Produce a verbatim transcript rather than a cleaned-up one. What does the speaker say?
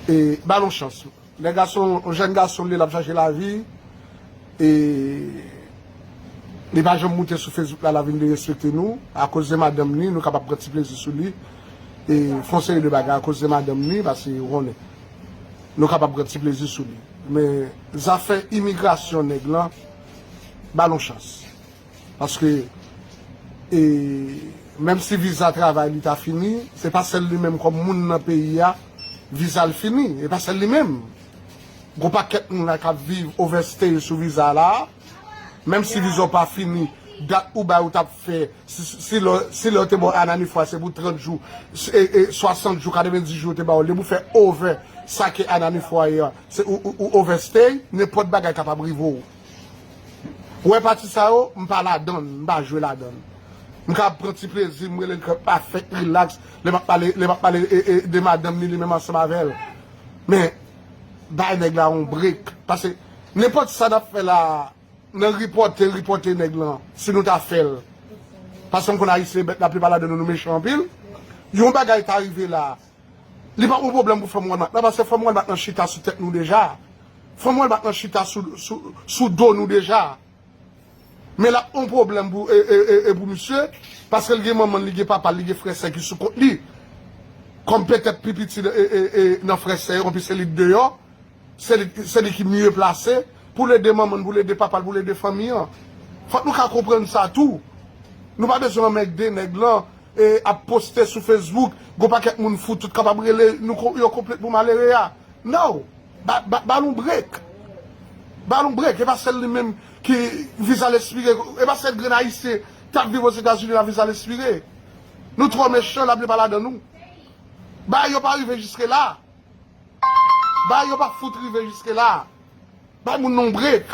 E ba l yon chans. Nèg la se yon jèn gason, li l ap chache lavi. E li pa janm moute sou Facebook la, l ap vin derespekte nou. Akoz de madanm li, nou kapab pran ti plezi sou li. E fè yon seri de bagay akoz de madanm li, paske ou konnen. Nou kapab pran ti plezi sou li. Men zafè imigrasyon nèg lan, ba l yon chans. Paske, e, menm si viza travay li ta fini, se pa sèl li menm kòm moun nan peyi a, viza l fini. E pa sèl li menm. Gon pakèt moun la k ap viv overstay sou viza la. Menm si viza w pa fini, dat ou bay ou t ap fè, si, si, si lè, si lè yo te ba w ananifwa se pou trant jou, e, e, swasant jou, katrevenndis jou yo te ba w, li pou fè over sa ke ananifwa ye a. Se ou, ou, ou overstay, nenpòt bagay kapab rive w. Ou wè pati sa yo, m pa ladann, m pa jwe ladann. M ka pran ti plezi, m rele l kè pa fèt, relax, lè m ap pale, lè m ap pale e, e, de madanm ni li menm ansanm avè l. Men, bay nèg la yon break. Paske nenpòt sa n ap fè la, nan ripòte, ripòte nèg lan, si nou ta fè l. Paske m konn Ayisyen bèt, laplipa ladan nou, nou mechan anpil. Yon bagay ta rive la, li pa yon pwoblèm pou fanm Walmart lan, paske fanm Walmart lan chita sou tèt nou deja. Fanm Walmart lan chita sou, sou, sou do nou deja. Men l ap yon pwoblèm pou, e, e, e, e pou misye, paske l gen manman l, li gen papa l, li gen frè sè ki sou kont li. Kòm petèt pi piti e, e, e, nan frè sè yo, anpi se li k deyò, se li, se li ki mye plase pou l ede manman l, pou l ede papa l, pou l ede fanmi an. Fòk nou ka konprann sa tou. Nou pa bezwen anmègde nèg lan, e, ap poste sou Facebook, gon pakèt moun fou, tout kapab rele nou, ko- yo konplet pou malere a. No! Ba, ba, ba l yon break. Ba l yon break. E pa sèl li menm ki viza l ekspire. E pa sèl grenn Ayisyen k ap viv Ozetazini la viza l ekspire. Nou twò mechan, laplipa ladan nou. Bagay yo pa rive jiske la. Bagay yo pa fout rive jiske la. Bay moun nan yon break.